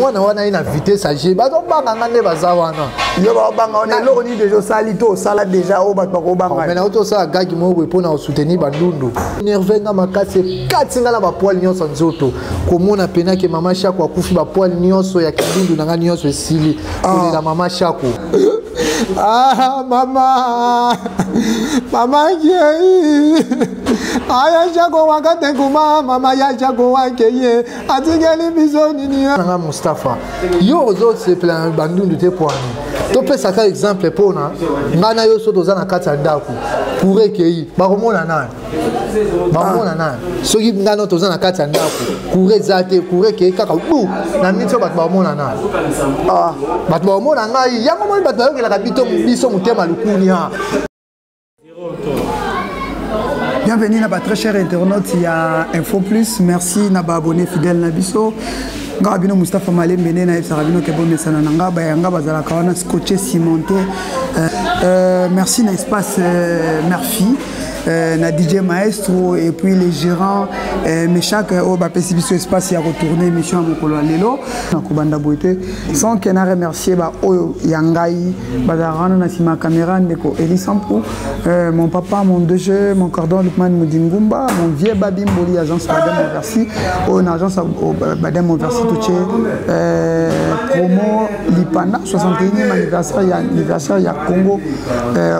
Mwana wana ye na vitesse age, bazobanga nga nde baza wana. Yo baobanga wana eloko nini deja osali to osala deja oyo bato bakobanga? Me nauti osala gagi moko boye mpo na kosoutenir bandundu. Nerve nga makasi, ekati nga na bapoile nyonso ya nzoto. Komona pena ke mama Shako akufi, bapoile nyonso ya kindundu na nga nyonso esili kolela mama Shako. Ah, mama, mama kei aya Shako wakate kuma mama ya Shako wakeye atikeli biso nini nanga. Mustapha, yo ozosepela na bandundu te pwani topesaka exemple mpona ngai na yo. So toza na kati ya ndako, courant ekei, bakomona nani? Bakomona nani? Soki ngai no toza na kati ya ndako, courant eza te, courant ekei kaka bu na miti oyo, bato bakomona nani? Bato bakomona ngai. Yango moni bato bayokelaka biso motema lukuni. Bienvenue na ba très chers internautes ya Info Plus. Merci na ba abonnés fidèles na biso. Nga bino Mustapha Malembe nde nayebisaka bino ke bomesana na nga, bayanga bazalaka wana scotché, cimenté. Merci na espace Murphy, na DJ Maestro et puis les gérants Meshak oyo bapesi biso espace ya kotourner émission ya mokolo ya lelo. Nakobanda boye te sans ke na remercier baoyo ya ngai bazalaka wana na nsima ya caméra: ndeko Eli Sampu, mon papa, mon DG, mon cordon Lukman Mudingumba, mon vieux Babi Mboli, agence Badem Merci. Oyo na agence Badem Merci totie promo Lipanda 61e anniversaire ya anniversaire ya Congo.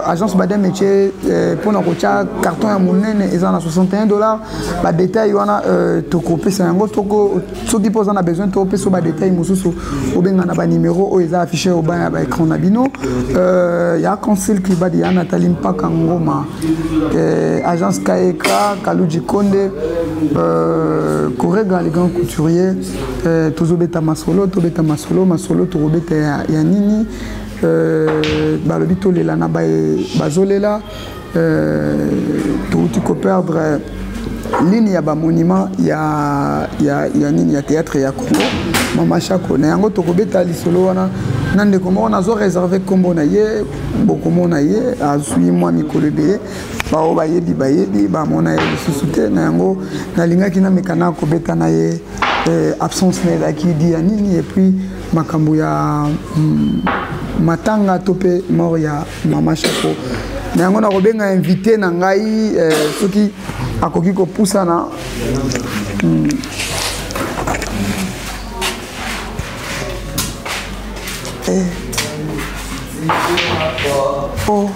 Agence Badem etie mpona kotia carton ya monene eza na 61 $. Badétail wana tokopesa yango toko soki mpo oza na besoin topesa badétail mosusu, obenga na banimero oyo eza affiché au bas ya baécran na bino. Ya Consul Klibadi, ya Nathalie Mpaka Ngoma, agence KK Kaluji Konde, Korega le grand couturier. Tozobeta masolo, tobeta masolo, masolo tokobeta ya nini? Balobi tolela na bazolela. Touti koperdre ligne ya bamonument ya nini, ya théâtre ya Congo, mama Shako. Na yango tokobeta lisolo wana na ndeko moko nazo réserve nkombo na ye, bokomona ye azwi mwa mikolo ebele. Bao bayebi, bayebi, bamona ye lisusu te. Na yango nalingaki nameka na kobeta na ye absence na ezalaki di ya nini, et puis makambo ya matanga to mpe mort ya mama Shako. Na yango nakobenga invité na ngai soki akoki kopusana. Eh. Oh.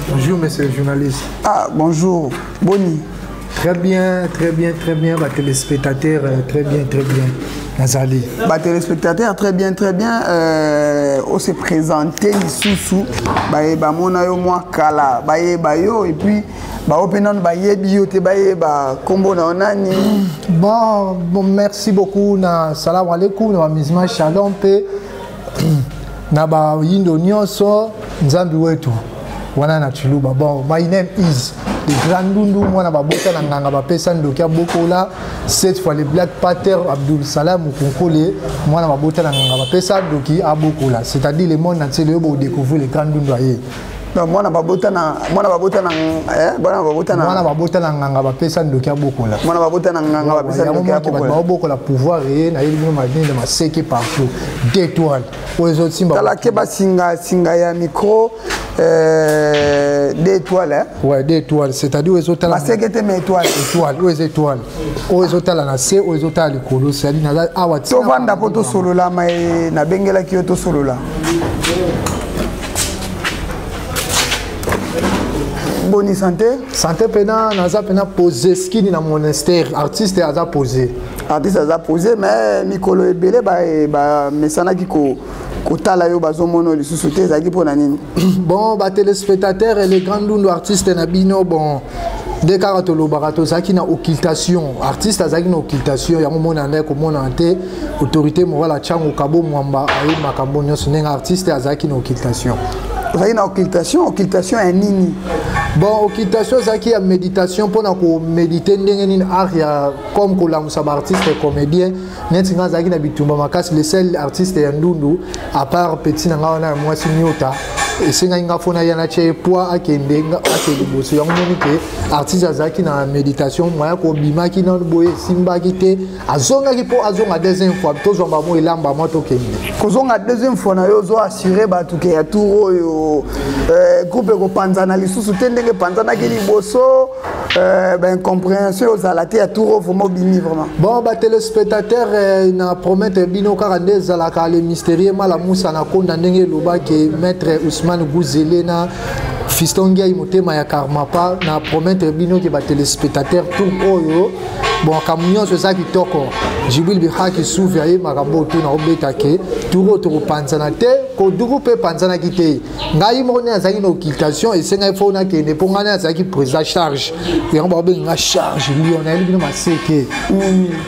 Bonjour, monsieur le journaliste. Ah, bonjour. Boni? Très bien, très bien, très bien, ba téléspectateurs, très bien, très bien. Nazali. Ba téléspectateurs, très bien, très bien. On s'est présenté lisusu, ba mona yo mwa kala, ba yo et puis ba ope nanu bayebi yo te, bayeba kombo na yo nani? Bon, merci beaucoup na salam alaikum na ba shalom pe na ba yindo nyonso, Nzambi wetu wana na Chiluba. Bon, my name is le grand Ndundu, mwana babota na nganga bapesa ndoki abokola, cette fois le Black Pater Abdul Salam Mukunkole, mwana babota na nganga bapesa ndoki abokola, c'est-à-dire le monde entier oyo bodécouvrir le grand Ndundu aye. Donc mwana babota na mwana babota na Mwana babota na nganga bapesa ndoki abokola. Mwana babota na nganga bapesa ndoki abokola. Baobokola pouvoir ye nayebi bino manene maseke partout, d'étoile oyo ezosimba. Tala ke basinga singa ya micro, deux étoiles, hein? Ouais, deux étoiles, c'est-à-dire oyo ezotala Maseke te, mais étoile. Étoile oyo eza étoile oyo ezotala na se, oyo ezotala likolo, c'est-à-dire naza awa. Tovanda mpo tosolola. Ma nabengelaki yo tosolola. Boni santé? Santé mpena, naza mpena posé skini na monastère. Artiste aza posé. Artiste aza posé, mais mikolo ebele bamesanaki kotala yo, bazomona lisusu te. Ezalaki mpo na nini? Bon, batéléspectateur, le grand Ndundu artiste na bino. Bon, nde kaka tolobaka, tozalaki na occultation. Artiste azalaki na occultation, yango mona nde komonana te. Autorité morale atiango kabo mwamba aye makambo nyonso ndenge artiste azalaki na occultation. Ozalaki na occultation. Occultation ya nini? Bon, occultation ezalaki ya méditation, mpona komédite ndenge nini art ya comme kolamusa baartiste comédien. Neti ngai azalaki na bitumba makasi, le seul artiste ya Ndundu à part petit na ngai wana ya mwasi Nyota. Esengaki nga fo naya natia ye poids, akende, akende liboso. Yango moni ke Artiste azalaki na méditation, moya kobimaki nanu boye esimbaki te, azongaki mpo azonga deuxième fois, tozwa bango elamba mwa tokende. Kozonga deuxième fois na yo, ozo assurer bato ke ya tour oyo groupe ekopanzana lisusu te ndenge epanzanaki liboso, baincompréhension ozala te. Ya tour oyo vraiment obimi vraiment? Bon, batéléspectateur, na promettre bino kaka nde ezalaka le mystérieux Malamusa na konda, ndenge elobaki maître Ousmane Guzele na Fiston Ngiai, motema ya Karmapa. Na promettre bino ke batéléspectateur, tour oyo, bon, makambo nyonso eza kitoko. Jibril Bihaki suvi aye makambo oyo tuna obeta ke tour oyo tokopanzana te, koduku mpe epanzanaki te. Ngai moko nde nazalaki na occultation, esengaki fo nakende, mpo ngai nde nazalaki président charge yango, bakobenga nga charge lion. Nayebi bino maseke,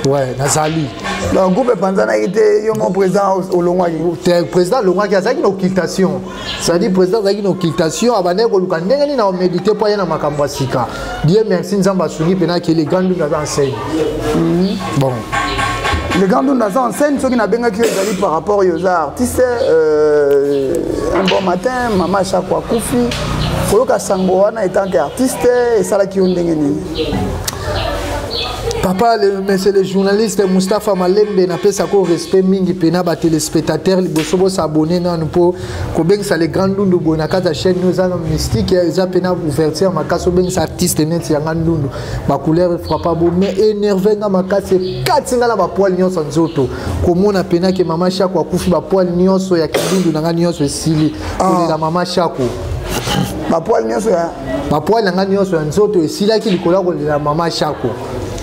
ouais, nazali. Donc groupe epanzanaki te, yo mo président olongwaki? Te, président alongwaki, azalaki na occultation, c'est-à-dire président azalaki na occultation, abandaki koluka ndenge nini na omédite mpo aye na makambo ya sika. Dieu merci, Nzambe asungi mpena akele grand Ndundu aza en scène. Bon. Le grand Ndundu aza en scène. Soki nabengaki yo, ezali par rapport yo oza artiste. Un bon matin, mama Chako akufi. Koyoka sango wana etant que artiste, esalaki yo ndenge nini? Papa le, monsieur le journaliste Mustapha Malembe, napesaka respect mingi mpena batéléspectateur. Liboso bosabone nanu, mpo kobengisa le grand Ndundu boye na kati ya chaîne no eza na mystique, eza mpena ouverture makasi. Obengisa artiste neti yanga Ndundu, bacouleur frappa bo, mais énerve nga makasi, ekati nga na bapoils nyonso ya nzoto, komona mpena ke mama Shako akufi. Bapoils nyonso ya kindundu na nga nyonso esili kolela mama Shako. Bapoils nyonso ya? Bapoils na nga nyonso ya nzoto esilaki likolo ya kolela mama Shako.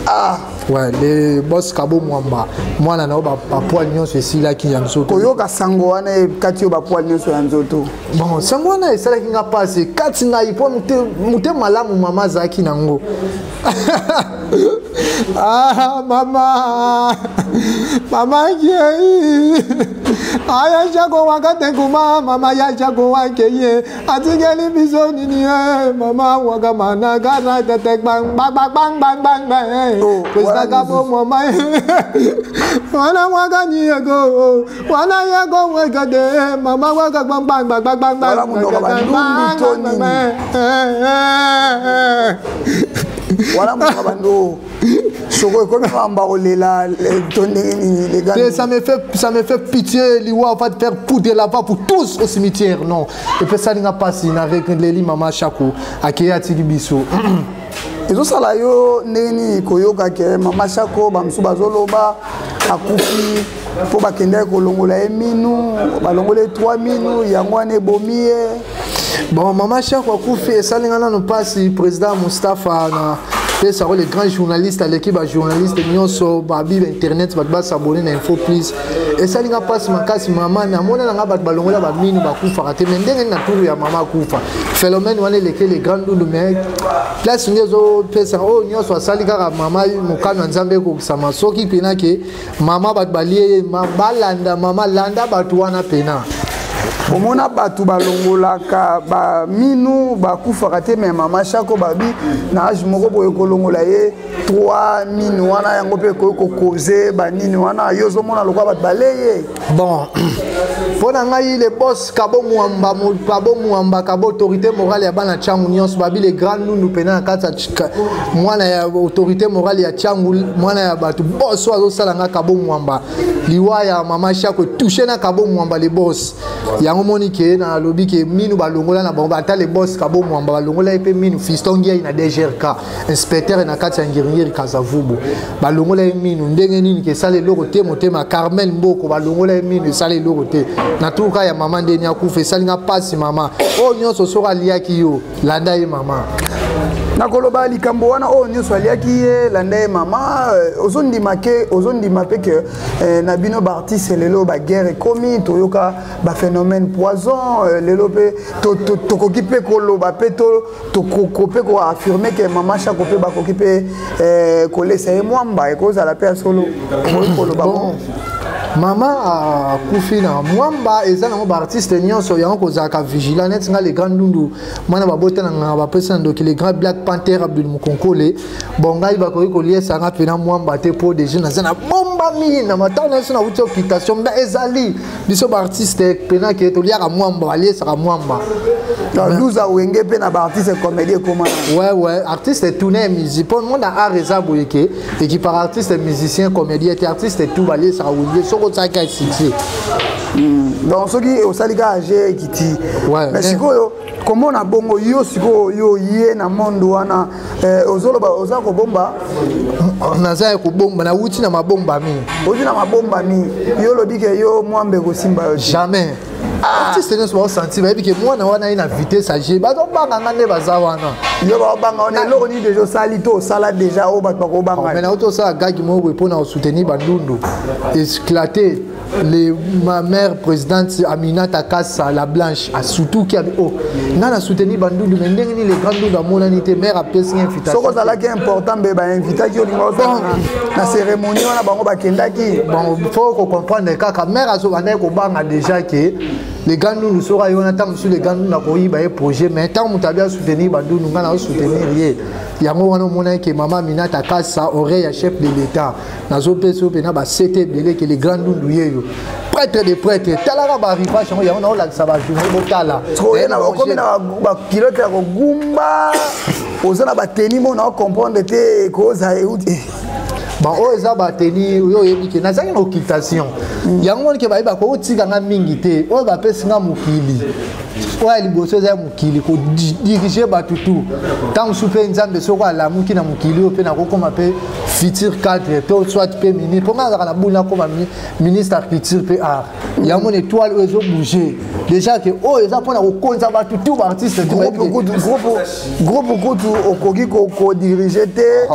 Ah. Ouais, le boss Kabo Mwamba, mwana na yo, bapoils nyonso esilaki ya nzoto. Koyoka sango wana ekati yo bapoils nyonso ya nzoto? Bon, sango wana esalaki nga mpasi, kati ngai, mpo motema malamu mama azalaki nango. Ah, mama, mama kiei aya Shako wakate kuma mama ya Shako wakeye atikeli biso nini ye mama wakamana kara tete gbang gbang gbang gbang gbang gbang. Oh, président wana Kabo Mwamba, wana wakani yego wana yego wekade mama waka gbang gbang gbang gbang gbang. Wana monoko bandundu to nini? Wana monoko bando soko ekomi mamba kolela to ndenge nini, les gars? Et ça me fait pitié, liwa va te faire poudre là-bas pour tous au cimetière, non. Et puis ça n'a pas si na leli mama Chako akei atiki biso. Ezosala yo ndenge nini koyoka ke mama Shako, bamosusu bazoloba akufi mpo bakendaki kolongola ye minu, balongola ye 3 minu, yango wana ebomi ye? Bon, mama Chako akufi, esalinga nano mpasi. Président Mustapha, na pesako le grand journaliste aleki bajournaliste nyonso babi internet, bato basabone na Info Plus. Esalinga mpasi makasi. Mama, namona nanga bato balongola baminu bakufaka te, mais ndenge nini na turu ya mama akufa? Phénomène wana eleki le grand Ndundu, mais place nde ezopesa oyo nyonso asali kaka mama, mokano ya Nzambe ekokisama. Soki mpena ke mama bato balie ye, balanda mama, landa bato wana pena. Omona bato balongolaka baminu bakufaka te, me mama Shako, babi na age moko boye, kolongola ye 3 minu wana, yango mpe ekoki kokoze banini wana. Yo ozomona lokola bato baleye? Bon, mpo na ngai, le boss Kabo Mwamba, Kabo Mwamba, Kabo autorité morale ya bana Ntiangu nyonso, babi le grand Nundu mpena na kati ya mwana ya autorité morale ya Ntiangu, mwana ya bato boss oyo azosala nga Kabo Mwamba. Liwa ya mama Shako etouche na Kabo Mwamba le boss. Yango moni ke nalobi ke minu balongola na bango, ata le boss Kabo Mwamba balongola ye mpe minu. Fiston Ngiai na DGRK, inspecteur na kati ya Ngiringiri Kasavubu, balongola ye minu. Ndenge nini ke esala eloko te? Motema Carmel Mboko, balongola ye minu, esala eloko te. Na tuka ya mama ndeni akufa, esalinga mpasi. Mama oyo nyonso soki aliaki yo, landa ye mama. Nakoloba likambo wana, oyo nyonso aliaki ye, landa ye mama. Ozondima ke, ozondima mpe ke na bino baartiste lelo baguerre ekomi, toyoka baphénomène poison. Lelo mpe tokoki mpe koloba mpe tokoko mpe koaffirme ke mama Shako mpe bakoki mpe kolesa ye mwamba, ekozala mpe ya solo, okoki koloba? Bon, mama akufi na mwamba, eza nango baartiste nyonso yango kozalaka vigilant. Neti nga le grand Ndundu, mwana babota na nganga, bapesa na ndoki, le grand black. Panter Abdul Mukonkole. Bon, ngai bakoki koliesa nga mpena mwamba te mpo deja naza na bombami na matanga na biso na wuti occupation mbe ezali biso baartiste mpena ke toliaka mwamba, baliesaka mwamba. 12 awenge mpe na baartiste comédie ekoma. Ouais, artiste tourne musique mpo monde art eza boye ke ekipaka artiste musicien, comédien te, artiste tout baliesaka wenge soki osalaka succès. Donc soki osali kaka je ekiti. Mais sikoyo komona bongo, yo sikoyo yo ye na monde wana, ozoloba oza kobomba. Naza ya kobomba, nawuti na mabombami. Ozwi na mabombami, yo olobi ke yo mwambe kosimba yo te. Jamais. Artiste nyonso baosentir, bayebi ke mwana wana ye na vitesse age, bazobanga nga nde baza wana. Yo baobanga wana, eloko nini deja osali to osala deja oyo bato bakobanga? Mais nauti osala gag moko boye mpona kosoutenir bandundu, éclaté le ma mère présidente Aminata Kassa la Blanche asutuki abi: "Oh, nga na soutenir bandundu, mais ndenge nini le grand ndundu amonani te?" Mère apesi nga invitation. Soki ozalaki important, mbe bainvitaki, olinga ozala na cérémonie wana, bango bakendaki. Bon, faut kocomprendre kaka mère azobandaki kobanga déjà ke le grand ndundu soki aye wana, ntango mosusu le grand ndundu akoyiba ye projet. Mais ntango moto abi asoutenir bandundu, nga na osoutenir ye. Yango wana omonaki ke mama Aminata Kasa, oreille ya chef de l'État, nazopesa yo mpena basete ebele ke le grand ndundu yeyo, prêtre de prêtre. Talaka baarrivage yango, yango naolakisa bajournée, botala. Okomi na bakilote ya kogumba, oza na bateni mo na ocomprendre te koza euti. Bon, oyo eza bateni oyo oyebi ke nazalaki na occultation. Yango moni ke bayeba kotikanga mingi te. Oyo bapesi nga mokili, oyo ya liboso eza ya mokili, kodiriger bato tu. Ntango mosusu mpe Nzambe soko alamuki na mokili oyo mpe nakokóma mpe futur cadre to soit mpe ministre, mpo nga azalaka na buli nakóma ministre ya culture mpe art. Yango moni étoile oyo ezobouge déjà ke oyo eza mpona kokonza bato tu, baartiste. Groupe kutu okoki kodiriger te.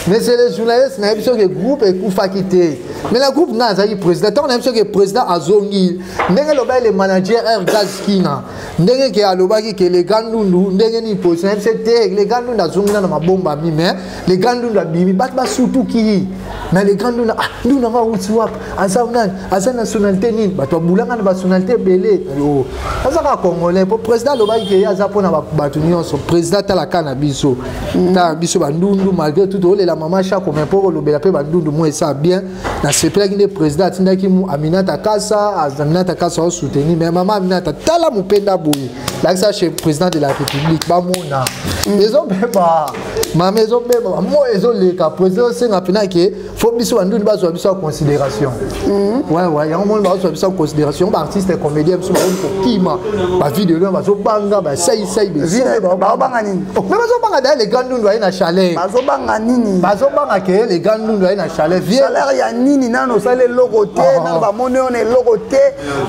Mais c'est les journalistes, nayebi soki groupe ekufaki te, mais na groupe nga azalaki président. Ntango nayebi soki président azongi, ndenge elobaki le manager Air Gaz Kina, ndenge ke alobaki ke le grand ndundu ndenge nini position, nayebi se te le grand ndundu azongi nano mabombami. Mais le grand ndundu abimi, bato basutuki. Mais le grand ndundu, ah, ndundu yango awuti wapi? Aza nani? Aza nationalité nini? Bato babulanga na banationalité ebele. Aza kaka congolais, po président alobaki ke ye aza mpona bato nyonso. Président atalaka na biso, tala biso bandundu. Malgré tout olela mama Chako, mais mpo kolobela mpe bandundu mo esa bien. Nasepelaki nde président atindaki Aminata Kasa. Aminata Kasa osoutenir, mais mama Aminata, tala mopenda boye, lakisa chez président de la République, bamona ezobeba, mama ezobeba mo ezoleka. Président osenga mpena ke faut biso bandundu bazwa biso ya considération. Ouais, yango moni bazwa biso ya considération. Baartiste comédien biso bakomi kokima bavideo, bazobanga basaisai. Bazobanga nini? Mais bazobanga daya le grand ndundu aye na chaleur. Bazobanga nini? Bazobanga ke le grand ndundu aye na chaleur. Chaleur ya nini? Nano osali eloko te, nano bamoni oyo na eloko te.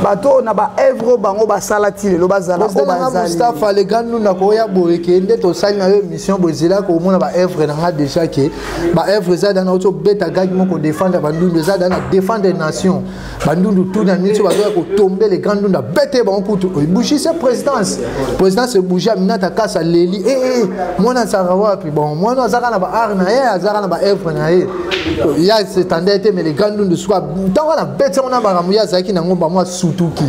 Bato na baœuvre bango basala ti lelo bazala oyo bazali. Mustapha, le grand ndundu akoya boye ke nde tosali na yo émission boye, ezela komona baœuvre na nga déjà ke baœuvre eza dana oti obeta gag moko défendre bandundu, eza dana défendre nation bandundu tout na nini. So bazoya kotombe, le grand ndundu abete bango kutu ebougi se présidence, présidence ebougi. Aminata Kasa leli ee mwana azalaka wapi? Bon, mwana azaka na baart na ye, azaka na baœuvre na ye, ya setande te. Mais le grand ndundu suka ntango wana abeti yango na makambo ye azalaki nango, bango asutuki.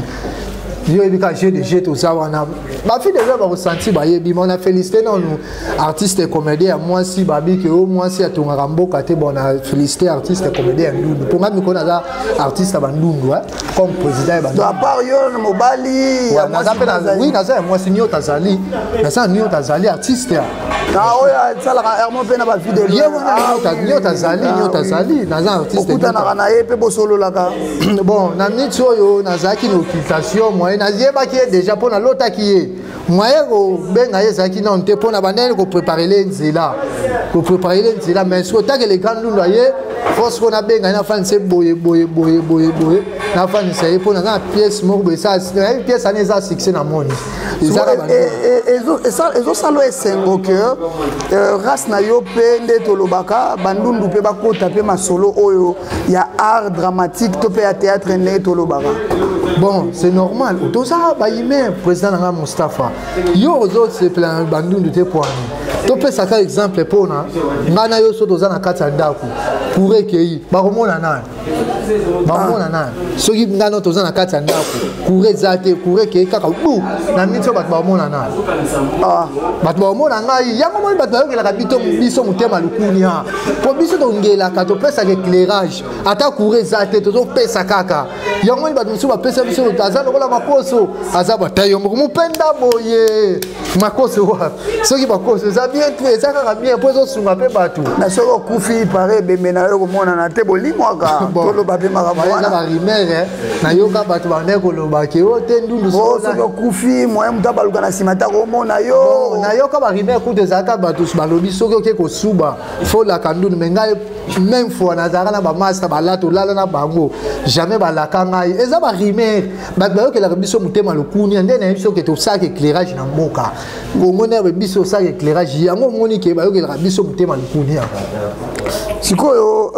Yo oyebi kaka jeu de jeu, toza wana, bafille deja bakosentir, bayebi. Ma na félicité nanu artiste comédien ya mwasi, babi ke o mwasi atongaka mboka te. Bon, na félicité artiste comédien ya ndundu, mpo nga mikolo naza artiste ya bandundu comme président ya bandundu. À part yo mobali? Naza mpe, oui, naza ya mwasi nyota azali, naza nyota azali artiste. Oyo asalaka hermo mpe na bavideo? Ye wana nyota azali, nyota azali, naza artiste. Okutanaka na ye mpe bosololaka? Bon, na miniti oyo nazalaki na occultation, moyen nayebaki ye déjà mpo nalotaki ye. Moyen kobenga ye ezalaki nano te, mpo na bandeni kopréparer nzela, kopréparer nzela. Mais soki otake le grand ndundu aye, force ko nabenga ye, nafandisa ye boye boye boye boye boye, nafandisa ye mpo naza na pièce moko boye. Nayebi pièce wana eza succès na moni. Ezosala esengo ke race na yo mpe nde tolobaka bandundu mpe bakota mpe masolo oyo ya art dramatique to mpe ya théâtre ndenge tolobaka. Bon, c'est normal, toza bahumain. Président na nga Mustapha, yo ozosepela na bandundu te poani topesaka exemple mpona ngai na yo. So toza na kati ya ndako, courant ekei, bakomona nani? Bamona nani? Soki ngano toza na kati ya ndako, courant eza te, courant ekei kaka bu na miniti oyo bato bamona nani? Ah. Bato bamona ngai. Yango moni bato bayokelaka biso motema lukunia, mpo biso tongelaka, topesaka éclairage, ata courant eza te, tozopesa kaka. Yango moni bato mosusu bapesa biso, aza lokola makoso, aza batayo moko mopenda boye makoso wapi? Soki makoso eza bien te, eza kaka bien mpo ezosunga mpe bato. Na soki okufi pare ebembe na yo komonana te, bolimwaka, toloba mpe makambo wana barumeur nayoka bato bandaki koloba ke o te ndundu. Soki okufi, moyen moto abaluka na nsima ta komona yo. Nayoka barumeur kutu ezalaka bato balobi soki oke kosuba folaka ndundu. Me ngai même fois nazalaka na bamasta balata, olala na bango, jamais balaka ngai. Eza barumeur, bato bayokelaka biso motema lokunia. Nde nayebi soki tosalaka éclairage na mboka Kongo nde biso osalaka éclairage, yango omoni ke bayokelaka biso motema lokunia. Sikoyo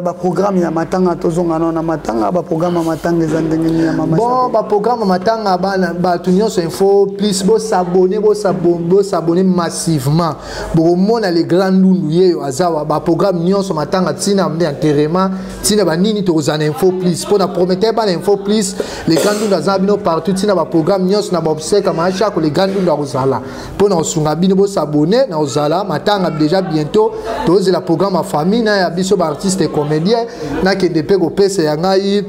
baprogramme ya matanga, tozonga nano na matanga. Baprogramme ya matanga eza ndenge nini ya mama? Bon, baprogramme ya matanga, bana bato nyonso Info Plus, bosabone, bosabone massivement, bokomona le grand Ndundu yeyo azawa. Baprogramme nyonso matanga, ntina nde enterrement, ntina banini, tokozala na Info Plus mpo na prometteur bana Info Plus. Le grand Ndundu aza bino partout, ntina baprogramme nyonso na baobsèques Maashako, le grand Ndundu akozala mpo na kosunga bino. Bosabone na kozala matanga déjà bientôt, tozela programme ya famille na ya biso baartiste comédien. Nakende mpe kopesa ya ngai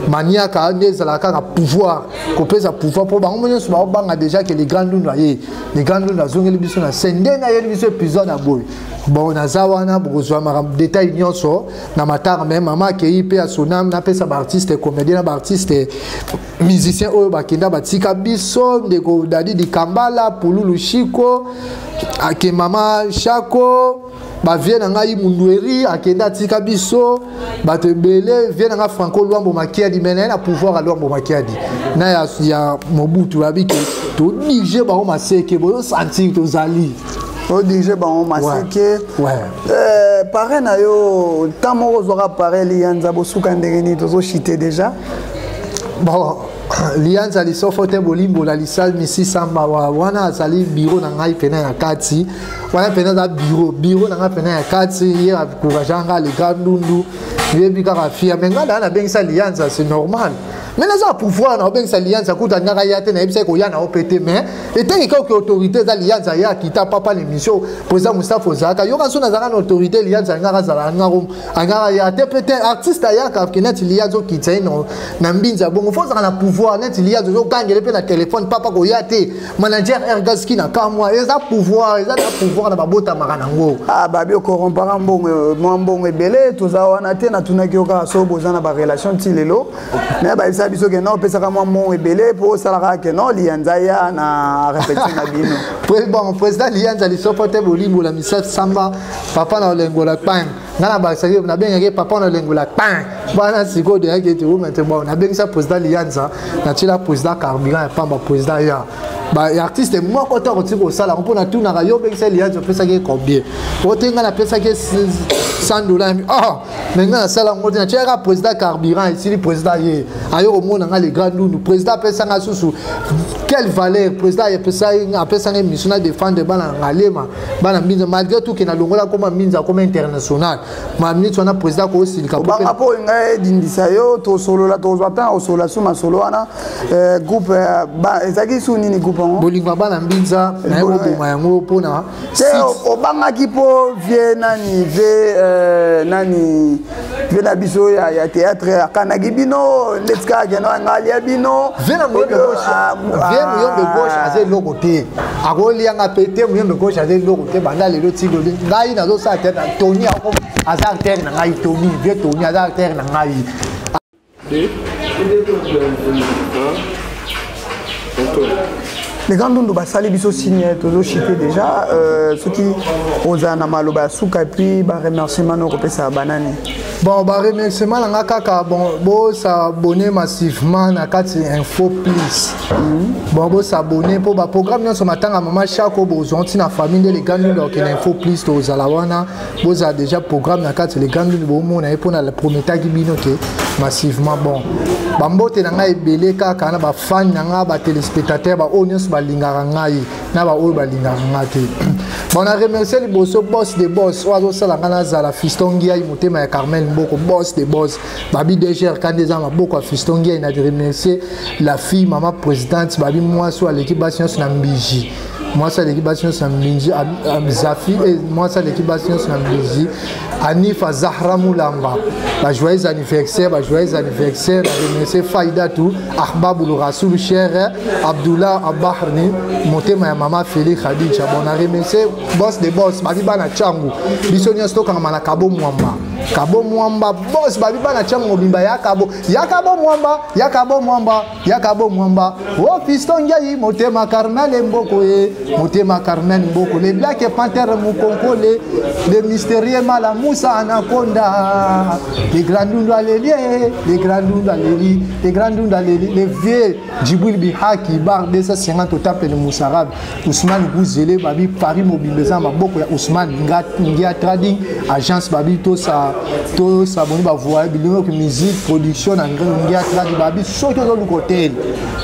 maniaka nde ezalaka kaka pouvoir, kopesa pouvoir mpo bango nyonso baobanga déjà ke le grand Ndundu aye, le grand Ndundu azongeli biso na scène ndenge ayeli biso épisode ya boye. Bon, naza wana, bokozwa makambo détail nyonso na matanga. Me mama akei mpe asonam, napesa baartiste comédien na baartiste musicien oyo bakenda batika biso: ndeko Dadi Dikambala, Pululu Shiko, ake mama Shako, bavie na ngai Mundueri akende atika biso, bato ebele, vie na ngai Franco Lwambo Makiadi. Me naye na pouvoir ya Lwambo Makiadi na ya Mobutu, babiki todirige bango maseke, bozosentir tozali. Odirige bango maseke. Ouais. Pare na yo, ntan moko ozwaka pare Liyanza, bosuka ndenge nini? Tozochite déjà. Bon, Liyanza lisofo te, bolimbola lisal misisa mawa wana azali biro na ngai pena ya kati wana, pena aza bureau na ngai pena ya kati. Ye akourage nga le grand Ndundu, yebi kaka fia me ngai naa nabengisa Liyanza, c'est normal. Mais naza pouvoir na obengisa Liyanza, kuta alingaka ya te, nayebisaki koya na yo pe te. Mais etangi kaka autorité eza Liyanza, ye akita papa l'émission. Président Mustapha ozalaka yoka so nazalaka na autorité, Liyanza alingaka azala, alingaka ya te pe te. Artiste ayaka ke neti Liyanza okitisa ye na mbinza bongo, fo ozalaka na pouvoir neti Liyanza, ozokangele mpe na telefone, papa koya te, manager Ergaski na kamwa. Eza pouvoir, eza na pouvoir na babotamaka nango. Ah, babi okorompaka mbongo, mwa mbongo ebele. Toza wana te, natunaki yo kaka so boza na barelation ti lelo. Me bayebisa biso ke non, opesaka mwa mbongo ebele mpo osalaka ke non, Liyanza ya na répétition na bino. Bon, président Liyanza lisofo te, bolimbola misal samba, papa na olengola kpang, nga na bakisaki, nabengaki papa na olengola kpang wana. Sikoyo deyaki ete omete. Bon, nabengisa président Liyanza, natiela président carburant ya pamba. Président ya baartiste moko te akoki kosala yango mpo natunaka yo, obengisa Liyanza, opesaki ye combien? O te, ngai napesaki ye 100 $. Ah, me ngai nasala yango te, natielaka président carburant, esili. Président ye aye komona ngai le grand Ndundu. Président apesanga susu quelle valeur? Président apesanga émission na défendre bana Ngalema, bana Mbinza, malgré tout ke nalongola koma Mbinza, koma international maminiti wana, président kosilika. Obanga mpo ngai edindisa yo, tosolola, tozwa ntango osolola su masolo wana. Groupe ezalaki su nini, groupe yango? Bolingo ya bana Mbinza, naye koboma yango mpona Te, obangaki mpo vie nani, vie nani, vie na biso ya théâtre akanaki bino ndeti kaka keno nga alia bino. Vie na Muyombe Gauche, vie Muyombe Gauche aza eloko te, akolianga pe te. Muyombe Gauche aza eloko te. Banda lelo ti lelo ngai nazosala te na Tony aza acteur na ngai. Tony, vie Tony aza acteur na ngai. 2, 1, 2. Les grands Ndundu basali biso signe, tozochite déjà. Soki ozala na maloba ya suka et puis baremerciement no okopesa banani? Bon, baremerciement na nga kaka, bon, bosabone massivement na kati Info Plus. Bon, bosabone mpo baprogramme nyonso matanga mama Shako bozwa ntina famille nde le grand Ndundu akokende Info Plus, tozala wana. Bozala déjà programme na kati le grand Ndundu, bomona ye mpona prometaki bino ke massivement. Bon, bambote na ngai ebele kaka na bafani na ngai, batéléspectateur, baoyo nyonso balingaka ngai na baoyo balingaka ngai te. Bon, na remercier liboso boss de boss oyo azosala ngai nazala Fiston Ngiai, motema ya Carmel Mboko, boss de boss, babi DGR kandi eza maboko ya Fiston Ngiai. Na remercier la fille mama présidente, babi mwasi oyo aleki basi nyonso na Mbiji, mwasi aleki basi nyonso na Mbiji, Zafi, mwasi aleki basi nyonso na Mbiji, Anifa Zahra Mulamba, ba joyeux anniversaire, ba joyeux anniversaire. Na remercier Faidatu Ahbabul Rasoul, cher Abdullah Abahrni, motema ya mama Félix Khadija. Bon, na remercier boss de boss, babi bana Changu, biso nyonso tokangama na Kabo Mwamba, Kabo Mwamba boss, babi bana Changu mobimba ya Kabo, ya Kabo Mwamba, ya Kabo Mwamba, ya Kabo Mwamba. O Fiston Ngai, motema Carmel Mboko, ye motema Carmel Mboko, le Black Panther Mukonkole, le mystérieux Malamusa Anaconda, le grand Dundu aleli, le grand Dundu aleli, le grand Dundu aleli, le vieux Djibril Bihaki, bar 250 au temple de Moussarab, Ousmane Gouzele, babi Paris mobimba eza maboko ya Ousmane Ngia Trading agence, babi tosa tosaboni bavoye biloko musique production na Ngia Trading. Babi soki ozoluka hotel,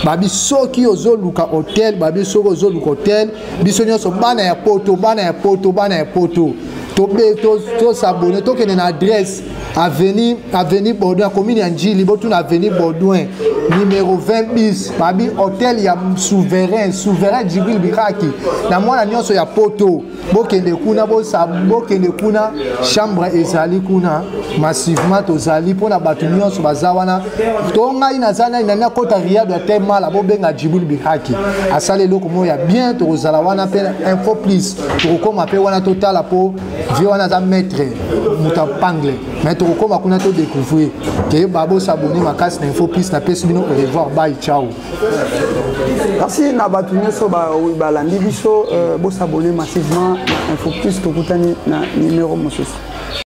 babi soki ozoluka hotel, babi soki ozoluka hotel, biso nyonso bana ya poto, bana ya poto, bana ya poto, tosabone, tokende na adresse avenue Baudouin, commune ya Njili, botuna avenue Baudouin numéro 20 bis, babi hôtel ya souverain, souverain Djibril Bihaki. Na mwana nyonso ya poto, bokende kuna, bokende kuna, chambre ezali kuna massivement, tozali mpona bato nyonso baza wana. To ngai naza nani nani akota Riyad ya te mala, bobenga Djibril Bihaki, asali eloko moko ya bien. Tokozala wana mpe Info Plus, tokokóma mpe wana, totala mpo vie wana aza maître moto apangle, mais tokokóma kuna todécouvrir ke babosabone makasi na Info Plus. Napesi bino au revoir, bye, ciao. Merci na bato nyonso balandi biso. Bosabone massivement na Info Plus. Tokutani na numéro mosusu.